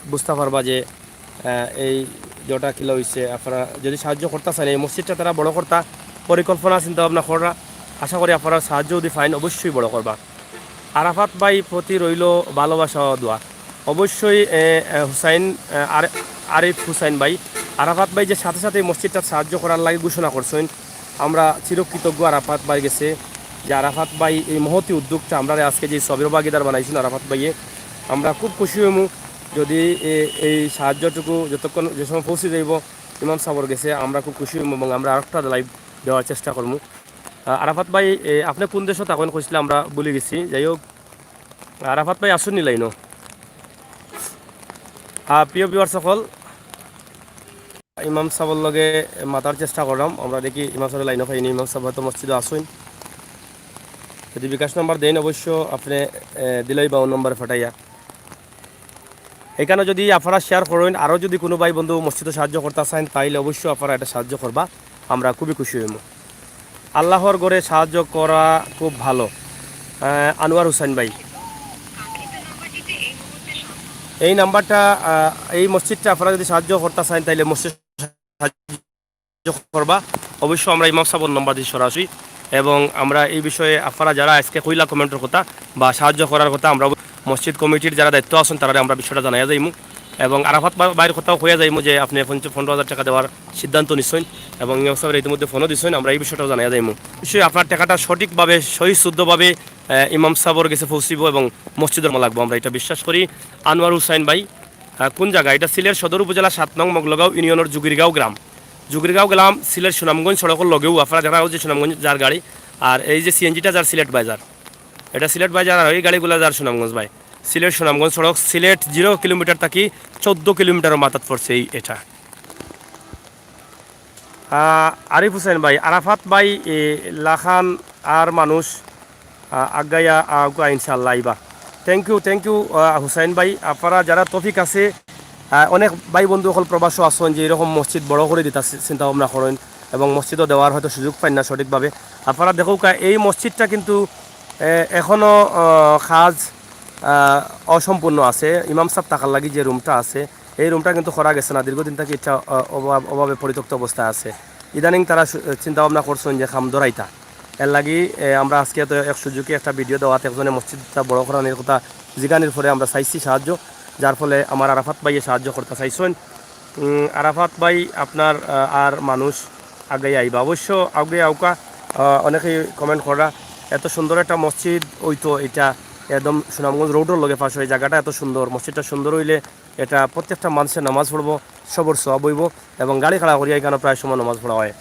বুঝতা পারবা যে, আহ, এই যেটা কিলা হইছে। আপনারা যদি সাহায্য করতা চাইন, এই মসজিদটা তারা বড় করতা পরিকল্পনা চিন্তা ভাবনা কররা, আশা করি আপনারা সাহায্য যদি পাইন, অবশ্যই বড় করবা। আরাফাত ভাই প্রতি রইল ভালোবাসা ও দোয়া। অবশ্যই, এ, এ, হুসাইন, এ, আর-, আরিফ হুসাইন ভাই, আরাফাত ভাই যে সাথে সাথে এই মসজিদটা সাহায্য করার লাগি ঘোষণা করছইন, আমরা চিরকৃতজ্ঞ আরাফাত ভাইর গেছে যে আরাফাত ভাই এই মহতী উদ্যোগটা আমরারে আজকে যে সবির ভাগিদার বানাইছইন আরাফাত ভাইয়ে, আমরা খুব খুশি হইমু যদি এ-, এই সাহায্যটুকু যতক্ষণ যে সময় পৌঁছে যাইব ইমাম সাবর গেছে, আমরা খুব খুশি হইমু এবং আমরা আরেকটা লাইভ দেওয়ার চেষ্টা করমু। আহ, আরাফাত ভাই, এ, আপনি কোন দেশো থাকইন কইছিলা, আমরা ভুলি গেছি। যাই হোক, আরাফাত ভাই আসুন নি লাইনও। আহ, প্রিয় ভিউয়ার সকল, ইমাম সাবর লগে মাতার চেষ্টা করলাম, আমরা দেখি ইমাম সাবর লাইনও পাইনি। ইমাম সাব হয়তো মসজিদো আসুন, যদি বিকাশ নাম্বার দেন অবশ্য আপনি, এ, দিলাই বা নম্বরে ফাটাইয়া। এখানে যদি আপনারা শেয়ার করেন, আরও যদি কোনো ভাই বন্ধু মসজিদো সাহায্য করতা চাইন, তাইলে অবশ্যই আপনারা এটা সাহায্য করবা, আমরা খুবই খুশি হইমু। আল্লাহর ঘরে সাহায্য করা খুব ভালো। আহ, আনোয়ার হুসাইন ভাই, এই নাম্বারটা, আহ, এই মসজিদটা আপনারা যদি সাহায্য করতা চাইন, তাইলে মসজিদ সাহায্য করবা। অবশ্য আমরা ইমাম সাবর নাম্বার দিছি সরাসরি, এবং আমরা এই বিষয়ে আপনারা যারা আজকে কইলা কমেন্টর কথা বা সাহায্য করার কথা, আমরা মসজিদ কমিটির যারা দায়িত্ব আছেন, তারারে আমরা বিষয়টা জানাইয়া যাইমু, এবং আরাফাত বা-, ভাইর কথাও কইয়া যাইমু যে আপনি পঞ্চ-, পনেরো হাজার টাকা দেওয়ার সিদ্ধান্ত নিছইন, এবং ইমাম সাবরে ইতিমধ্যে ফোনও দিছইন, আমরা এই বিষয়টাও জানাইয়া যাইমু। অবশ্যই আপনার টাকাটা সঠিকভাবে, সহি শুদ্ধভাবে, আহ, ইমাম সাবর গেছে পৌঁছিব এবং মসজিদর মা লাগবো, আমরা এটা বিশ্বাস করি। আনোয়ার হুসাইন ভাই, আহ, কোন জায়গা? এটা সিলেট সদর উপজেলা সাত নং মগলগাঁও ইউনিয়নের জুগিরগাঁও গ্রাম। জুগিরগাঁও গ্রাম সিলেট সুনামগঞ্জ সড়কর লগেও, আপনারা দেখা যে সুনামগঞ্জ যার গাড়ি, আর এই যে সিএনজিটা যার সিলেট বাজার, এটা সিলেট বাজার, আর এই গাড়িগুলা যার সুনামগঞ্জ ভাই। সিলেট সুনামগঞ্জ সড়ক, সিলেট জিরো কিলোমিটার থাকি চোদ্দ কিলোমিটারর মাথাত পড়ছে এই এটা। আহ, আরিফ হুসেন ভাই, আরাফাত ভাই, এ, লাখান আর মানুষ, আহ, আগাইয়া আউকা ইনশাআল্লাহ আইবা। Thank you, thank you, আহ, হুসাইন ভাই। আপনারা যারা তৌফিক আছে, আহ, অনেক ভাই বন্ধু অকল প্রবাসও আছেন যে এরকম মসজিদ বড় করে দিতা চি-, চিন্তা ভাবনা করেন এবং মসজিদও দেওয়ার হয়তো সুযোগ পাইন না সঠিকভাবে। আপনারা দেখউক্কা, এই মসজিদটা কিন্তু, এ, এখনো, আহ, কাজ, আহ, অসম্পূর্ণ আছে। ইমাম সাব থাকার লাগি যে রুমটা আছে, এই রুমটা কিন্তু করা গেছে না, দীর্ঘদিন থাকি এটা, আহ, অভাব-, অভাবে পরিত্যক্ত অবস্থায় আছে। ইদানিং তারা সু-, চিন্তা ভাবনা করছেন যে কাম ধরাইতা। এর লাগি, এ, আমরা আজকে তো এক সুযোগে একটা ভিডিও দেওয়াত একজনে মসজিদটা বড় করানির কথা জিগানির পরে আমরা চাইছি সাহায্য, যার ফলে আমার আরাফাত ভাইয়ে সাহায্য করতা চাইছেন। উম, আরাফাত ভাই, আপনার, আহ, আর মানুষ আগে আইবা, অবশ্য আগে আউকা। আহ, অনেকেই কমেন্ট করা, এত সুন্দর একটা মসজিদ, ওই তো এটা একদম সুনামগঞ্জ রোডর লগে পাশে, এই জায়গাটা এত সুন্দর, মসজিদটা সুন্দর হইলে এটা প্রত্যেকটা মানুষের নামাজ পড়বো, সবর সওয়াব হইবো, এবং গাড়ি খাড়া করিয়া এখানে প্রায় সময় নামাজ পড়া হয়।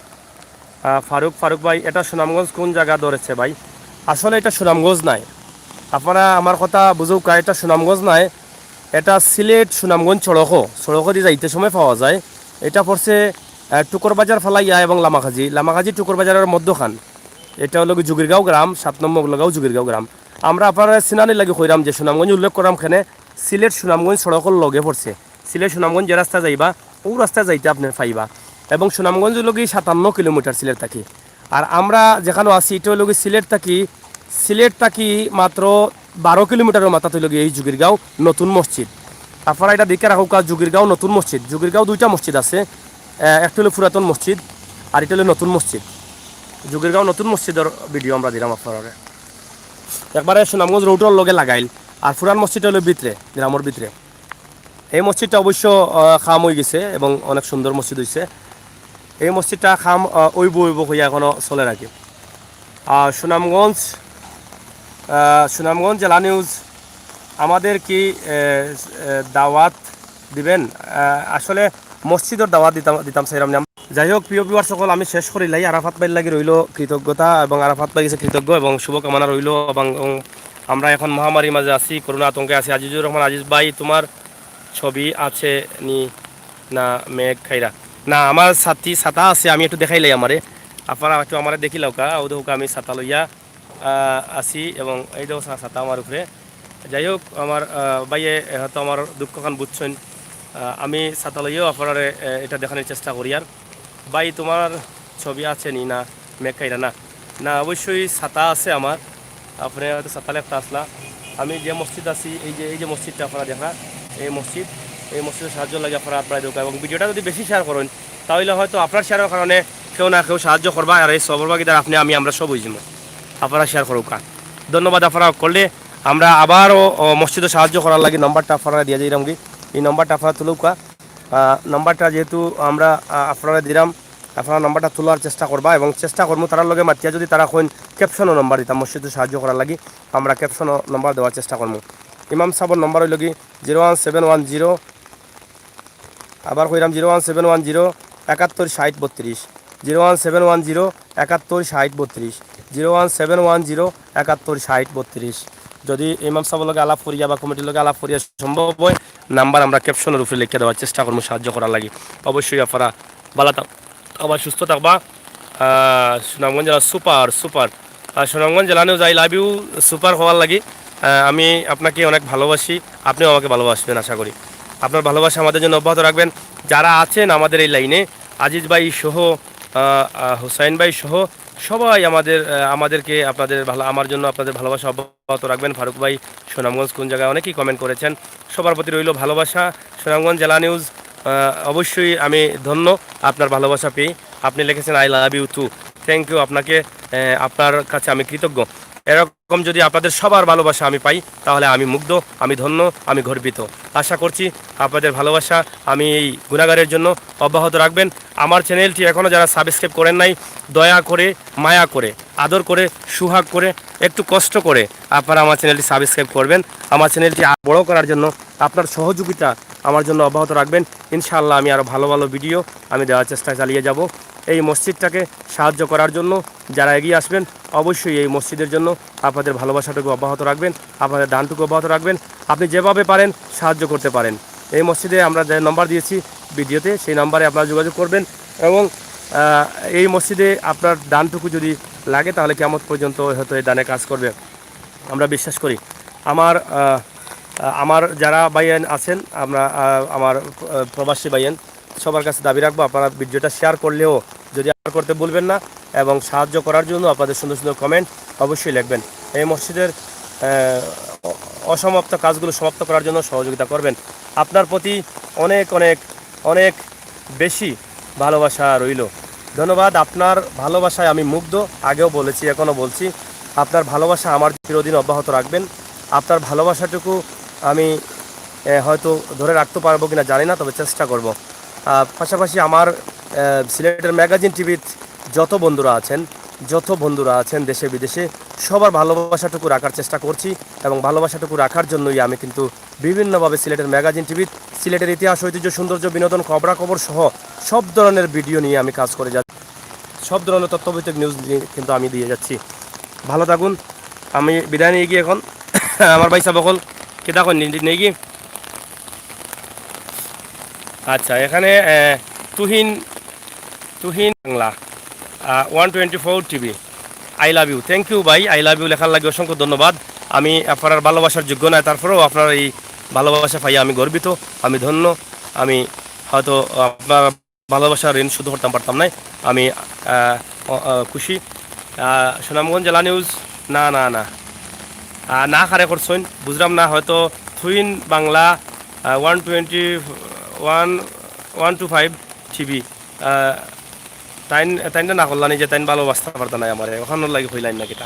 আহ, ফারুক, ফারুক ভাই, এটা সুনামগঞ্জ কোন জায়গা ধরেছে ভাই? আসলে এটা সুনামগঞ্জ নাই, আপনারা আমার কথা বুঝউক্কা, এটা সুনামগঞ্জ নায়, এটা সিলেট সুনামগঞ্জ সড়কো, সড়কো দি যাইতে সময় পাওয়া যায়। এটা পড়ছে, আহ, টুকর বাজার ফালাইয়া এবং লামাকাজি, লামাকাজি টুকর বাজারর মধ্যখান। এটা অইলো গি জুগিরগাঁও গ্রাম, সাত নম্বর লগগাঁও জুগিরগাঁও গ্রাম। আমরা আপনারারে চিনানির লাগি কইরাম যে সুনামগঞ্জ উল্লেখ কররাম কেনে, সিলেট সুনামগঞ্জ সড়কর লগে পড়ছে। সিলেট সুনামগঞ্জ যে রাস্তা যাইবা, অউ রাস্তা যাইতে আপনে পাইবা। এবং সুনামগঞ্জ অইলো গি সাতান্ন কিলোমিটার সিলেট থাকি। আর আমরা যেখানো আছি, ইটা অইলো গি সিলেট থাকি, সিলেট থাকি মাত্র বারো কিলোমিটারর মাথাত অইলো গি এই জুগিরগাঁও নতুন মসজিদ। আপনারা ইটা দেখিয়া রাখউক্কা, জুগিরগাঁও নতুন মসজিদ। জুগিরগাঁও দুইটা মসজিদ আছে, আহ, একটা অইলো পুরাতন মসজিদ, আর ইটা অইলো নতুন মসজিদ। জুগিরগাঁও নতুন মসজিদর ভিডিও আমরা দিরাম আপনারারে। একবারে সুনামগঞ্জ রোডর লগে লাগাইল, আর পুরান মসজিদ অইলো ভিতরে, গ্রামর ভিতরে। এই মসজিদটা অবশ্য, আহ, কাম অইগেছে এবং অনেক সুন্দর মসজিদ অইছে। এই মসজিদটা কাম, আহ, অইবো অইবো কইয়া এখনো চলের আর কি। আর সুনামগঞ্জ, আহ, সুনামগঞ্জ জেলা নিউজ, আমাদের কি, আহ, আহ, দাওয়াত দিবেন? আহ, আসলে মসজিদর দাওয়াত দিতাম, দিতাম চাইরাম না। যাই হোক, প্রিয় ভিউয়ার সকল, আমি শেষ করিলাই। আরাফাত ভাইর লাগি রইলো কৃতজ্ঞতা এবং আরাফাত ভাইর গেছে কৃতজ্ঞ এবং শুভকামনা রইলো। এবং, এবং আমরা এখন মহামারীর মাঝে আছি, করোনা আতঙ্কে আছি। আজিজুর রহমান আজিজ ভাই, তোমার ছবি আছে নি না মেঘ খাইরা? না, আমার সাথী ছাতা আছে, আমি একটু দেখাইলাই আমারে। আপনারা একটু আমারে দেখিলাউক্কা, অউ দেখউক্কা আমি ছাতা লইয়া, আহ, আছি এবং এই দেখো ছা-, ছাতা আমার উপরে। যাই হোক, আমার, আহ, ভাইয়ে হয়তো আমার দুঃখখান বুঝছইন। আহ, আমি ছাতা লইয়াও আপনারারে, আহ, এটা দেখানির চেষ্টা করিয়ার। ভাই, তোমার ছবি আছে নি না মেঘ খাইরা? না, না, অবশ্যই ছাতা আছে আমার। আপনে হয়তো ছাতা লেখতা আসলা। আমি যে মসজিদ আছি, এই যে, এই যে মসজিদটা আপনারা দেখরা, এই মসজিদ, এই মসজিদর সাহায্যর লাগি আপনারা, আপনারা দরকার। এবং ভিডিওটা যদি বেশি শেয়ার করইন, তাইলে হয়তো আপনার শেয়ারর কারণে কেউ না কেউ সাহায্য করবা। আর এই সবর ভাগিদার আপনে, আমি, আমরা সব অইযিমু। আপনারা শেয়ার করউক্কা। ধন্যবাদ আপনারা করলে। আমরা আবারও, ও, মসজিদো সাহায্য করার লাগি নাম্বারটা আপনারারে দিয়া যাইরামগি। এই নাম্বারটা আপনারা তুলউক্কা। আহ, নাম্বারটা যেহেতু আমরা, আহ, আপনারারে দিরাম, আপনারা নাম্বারটা তুলার চেষ্টা করবা এবং চেষ্টা করমু তারার লগে মাতিয়া যদি তারা কইন ক্যাপশনও নাম্বার দিতাম মসজিদো সাহায্য করার লাগি, আমরা ক্যাপশনও নাম্বার দেওয়ার চেষ্টা করমু। ইমাম সাবর নাম্বার অইলো গি zero one seven one zero, আবার কইরাম, zero one seven one zero একাত্তর ষাট বত্রিশ, zero one seven one zero একাত্তর ষাট বত্রিশ, zero one seven one zero একাত্তর ষাট বত্রিশ। যদি ইমাম সাবর লগে আলাপ করিয়া বা কমিটির লগে আলাপ করিয়া সম্ভব হয়, নাম্বার আমরা ক্যাপশনর উপরে লেখিয়া দেওয়ার চেষ্টা করমু সাহায্য করার লাগি। অবশ্যই আপনারা ভালা থাক-, আবার সুস্থ থাকবা। আহ, সুনামগঞ্জ জেলা সুপার, সুপার। আহ, সুনামগঞ্জ জেলা news, I love you, super হওয়ার লাগি। আহ, আমি আপনাকে অনেক ভালোবাসি, আপনিও আমাকে ভালোবাসবেন আশা করি। আপনার ভালোবাসা আমাদের জন্য অব্যাহত রাখবেন। যারা আছেন আমাদের এই লাইনে, আজিজ ভাই সহ, আহ, আহ, হুসাইন ভাই সহ সবাই আমাদের, আহ, আমাদেরকে আপনাদের ভালো, আমার জন্য আপনাদের ভালোবাসা অব্যাহত রাখবেন। ফারুক ভাই, সুনামগঞ্জ কোন জায়গায়, অনেকেই কমেন্ট করেছেন। সবার প্রতি রইল ভালোবাসা। সুনামগঞ্জ জেলা নিউজ, আহ, অবশ্যই আমি ধন্য আপনার ভালোবাসা পেয়ে। আপনি লিখেছেন, "I love you too।" Thank you আপনাকে, আহ, আপনার কাছে আমি কৃতজ্ঞ। এরকম যদি আপনাদের সবার ভালোবাসা আমি পাই, তাহলে আমি মুগ্ধ, আমি ধন্য, আমি গর্বিত। আশা করছি আপনাদের ভালোবাসা আমি এই গুণাগারের জন্য অব্যাহত রাখবেন। আমার চ্যানেলটি এখনও যারা সাবস্ক্রাইব করেন নাই, দয়া করে, মায়া করে, আদর করে, সুহাগ করে, একটু কষ্ট করে আপনারা আমার চ্যানেলটি সাবস্ক্রাইব করবেন। আমার চ্যানেলটি আরও বড় করার জন্য আপনার সহযোগিতা আমার জন্য অব্যাহত রাখবেন। ইনশাআল্লাহ আমি আরও ভালো ভালো ভিডিও আমি দেওয়ার চেষ্টা চালিয়ে যাব। এই মসজিদটাকে সাহায্য করার জন্য যারা এগিয়ে আসবেন, অবশ্যই এই মসজিদের জন্য আপনাদের ভালোবাসাটুকু অব্যাহত রাখবেন, আপনাদের দানটুকু অব্যাহত রাখবেন। আপনি যেভাবে পারেন সাহায্য করতে পারেন। এই মসজিদে আমরা যে নাম্বার দিয়েছি ভিডিওতে, সেই নাম্বারে আপনারা যোগাযোগ করবেন এবং, আহ, এই মসজিদে আপনার দানটুকু যদি লাগে, তাহলে কিয়ামত পর্যন্ত হয়তো এই দানে কাজ করবে, আমরা বিশ্বাস করি। আমার, আহ, আমার যারা ভাইয়ান আছেন, আমরা, আহ, আমার, আহ, প্রবাসী ভাইয়ান, সবার কাছে দাবি রাখবো, আপনারা ভিডিওটা শেয়ার করলেও যদি শেয়ার করতে ভুলবেন না এবং সাহায্য করার জন্য আপনাদের সুন্দর সুন্দর কমেন্ট অবশ্যই লিখবেন। এই মসজিদের, আহ, অ-, অসমাপ্ত কাজগুলো সমাপ্ত করার জন্য সহযোগিতা করবেন। আপনার প্রতি অনেক, অনেক, অনেক বেশি ভালোবাসা রইল। ধন্যবাদ। আপনার ভালোবাসায় আমি মুগ্ধ, আগেও বলেছি, এখনও বলছি। আপনার ভালোবাসা আমার চিরদিন অব্যাহত রাখবেন। আপনার ভালোবাসাটুকু আমি, এ, হয়তো ধরে রাখতে পারবো কিনা জানি না, তবে চেষ্টা করব। আহ, পাশাপাশি আমার, আহ, সিলেটের ম্যাগাজিন টিভির যত বন্ধুরা আছেন, যত বন্ধুরা আছেন দেশে বিদেশে, সবার ভালোবাসাটুকু রাখার চেষ্টা করছি এবং ভালোবাসাটুকু রাখার জন্যই আমি কিন্তু বিভিন্নভাবে সিলেটের ম্যাগাজিন টিভির সিলেটের ইতিহাস, ঐতিহ্য, সৌন্দর্য, বিনোদন, খবরাখবর সহ সব ধরনের ভিডিও নিয়ে আমি কাজ করে যাচ্ছি। সব ধরনের তথ্যভিত্তিক নিউজ নিয়ে কিন্তু আমি দিয়ে যাচ্ছি। ভালো থাকুন, আমি বিদায় নিয়ে গিয়ে এখন আমার ভাই সাহেব অকল, কিতা কইন নি, নেই কি? আচ্ছা, এখানে, আহ, Tuhin, Tuhin Bangla, ah, one twenty four TV, "I love you।" Thank you ভাই, "I love you" লেখার লাগি অসংখ্য ধন্যবাদ। আমি আপনার ভালোবাসার যোগ্য নায়, তারপরেও আপনার এই ভালোবাসা পাইয়া আমি গর্বিত, আমি ধন্য। আমি হয়তো আপনার ভালোবাসার ঋণ শোধ করতাম পারতাম নায়। আমি, আহ, অ-, আহ, খুশি। আহ, সুনামগঞ্জ জেলা নিউজ, না, না, না। আহ, না কারে করছইন, বুঝলাম না। হয়তো Tuhin Bangla, ah, one twenty, one, one two five TV, আহ, তাইন, তাইন না করলা নি যে তাইন ভালোবাসতা পারতা নায় আমারে, ওখানোর লাগি কইলাইন না কিতা?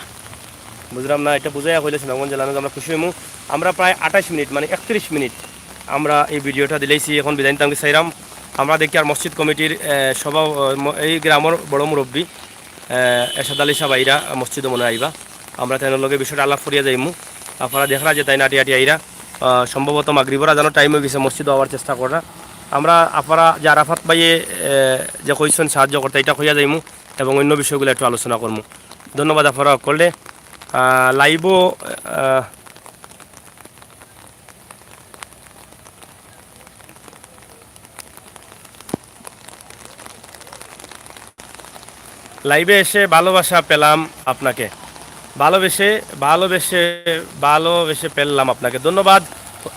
বুঝলাম না, এটা বুঝাইয়া কইলে সুনামগঞ্জ জেলা নিউজ আমরা খুশি হইমু। আমরা প্রায় আঠাইশ মিনিট, মানে একত্রিশ মিনিট আমরা এই ভিডিওটা দিলাইছি, এখন বিদায় নিতাম কি চাইরাম। আমরা দেখি আর মসজিদ কমিটির, আহ, সভা, আহ, ম-, এই গ্রামর বড় মুরব্বী, আহ, এরশাদ আলী সাহেব আইরা মসজিদো মনে আইবা। আমরা তাইনর লগে বিষয়টা আলাপ করিয়া যাইমু। আপনারা দেখরা যে তাইন আটি আটি আইরা, আহ, সম্ভবত মাগরিবর আজানর টাইম হয়ে গেছে, মসজিদো আওয়ার চেষ্টা কররা। আমরা আপনারা যে আরাফাত ভাইয়ে, আহ, যে কইছইন সাহায্য করতা, এটা কইয়া যাইমু এবং অন্য বিষয়গুলো একটু আলোচনা করমু। ধন্যবাদ আপনারা করলে, আহ, লাইভও, আহ, লাইভে এসে ভালোবাসা পেলাম আপনাকে। ভালোবেসে, ভালোবেসে, ভালোবেসে পেলাম আপনাকে। ধন্যবাদ,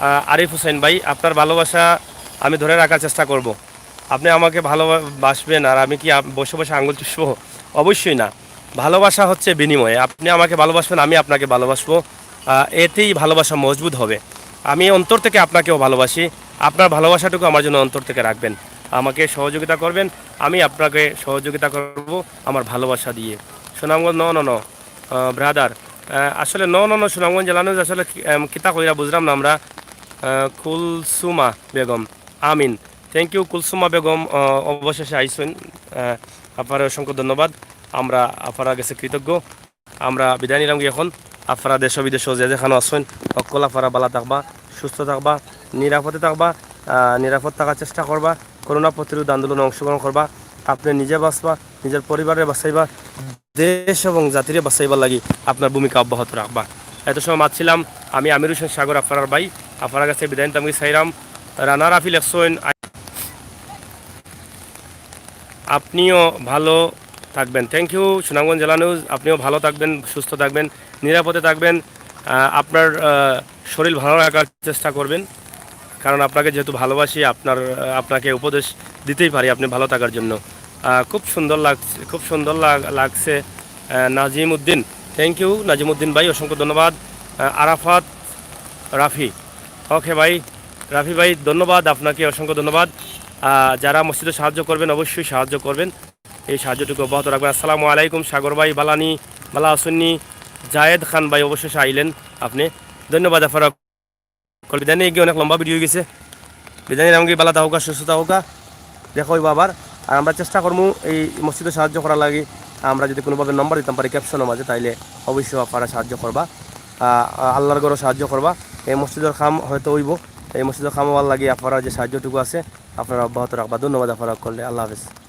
আহ, আরিফ হোসেন ভাই, আপনার ভালোবাসা আমি ধরে রাখার চেষ্টা করব। আপনি আমাকে ভালোবাসবেন আর আমি কি আপ-, বসে বসে আঙুল চুষবো? অবশ্যই না। ভালোবাসা হচ্ছে বিনিময়ে। আপনি আমাকে ভালোবাসবেন, আমি আপনাকে ভালোবাসবো। আহ, এতেই ভালোবাসা মজবুত হবে। আমি অন্তর থেকে আপনাকেও ভালোবাসি। আপনার ভালোবাসাটুকু আমার জন্য অন্তর থেকে রাখবেন। আমাকে সহযোগিতা করবেন, আমি আপনাকে সহযোগিতা করব আমার ভালোবাসা দিয়ে। সুনামগঞ্জ, no, no, no, আহ, brother। আহ, আসলে no, no, no, সুনামগঞ্জ জেলা নিউজ আসলে কি, আম, কিতা কইরা বুঝলাম না আমরা। আহ, কুলসুমা বেগম, আমিন। Thank you, কুলসুমা বেগম, আহ, অবশেষে আইসইন। আহ, আপনারে অসংখ্য ধন্যবাদ। আমরা আপনার কাছে কৃতজ্ঞ। আমরা বিদায় নিলাম গিয়া এখন। আপনারা দেশ বিদেশ যে যেখানো আছইন, অকল আপনারা ভালা থাকবা, সুস্থ থাকবা, নিরাপদে থাকবা, আহ, নিরাপদ থাকার চেষ্টা করবা, করোনা প্রতিরোধ আন্দোলনে অংশগ্রহণ করবা। আপনি নিজে বাঁচবা, নিজের পরিবারে বাঁচাইবা, দেশ এবং জাতিরে বাঁচাইবার লাগি আপনার ভূমিকা অব্যাহত রাখবা। এত সময় মাতছিলাম আমি আমির হোসেন সাগর, আপনার ভাই। আপনার কাছে বিদায় নিতাম কি চাইরাম। রানা রাফি লেখছইন, আপনিও ভালো থাকবেন। Thank you, সুনামগঞ্জ জেলা নিউজ। আপনিও ভালো থাকবেন, সুস্থ থাকবেন, নিরাপদে থাকবেন। আহ, আপনার, আহ, শরীর ভালো রাখার চেষ্টা করবেন, কারণ আপনাকে যেহেতু ভালোবাসি, আপনার, আহ, আপনাকে উপদেশ দিতেই পারি আপনি ভালো থাকার জন্য। আহ, খুব সুন্দর লাগছে, খুব সুন্দর লাগ-, লাগছে, আহ, নাজিম উদ্দিন। Thank you, নাজিম উদ্দিন ভাই, অসংখ্য ধন্যবাদ। আহ, আরাফাত রাফি, OK ভাই, রাফি ভাই, ধন্যবাদ আপনাকে, অসংখ্য ধন্যবাদ। আহ, যারা মসজিদে সাহায্য করবেন, অবশ্যই সাহায্য করবেন, এই সাহায্যটুকু অব্যাহত রাখবেন। আসসালামু আলাইকুম সাগর ভাই, বালানি, বালা আসুননি? জায়েদ খান ভাই অবশেষে আইলেন আপনি, ধন্যবাদ। আপনারা বিদায় নিয়ে গিয়ে অনেক লম্বা ভিডিও হয়ে গেছে। বিদায় নিলাম গিয়া, ভালা থাকুকা, সুস্থ থাকুকা, দেখা হইব আবার। আর আমরা চেষ্টা করমু এই মসজিদে সাহায্য করার লাগি। আমরা যদি কোনোভাবে নম্বর দিতাম পারি ক্যাপশনের মাঝে, তাইলে অবশ্যই আপনারা সাহায্য করবা। আহ, আল্লাহর ঘরও সাহায্য করবা। এই মসজিদের কাম হয়তো হইব, এই মসজিদের কাম হওয়ার লাগি আপনারা যে সাহায্যটুকু আছে আপনারা অব্যাহত রাখবা। ধন্যবাদ আপনারা করলে। আল্লাহ হাফেজ।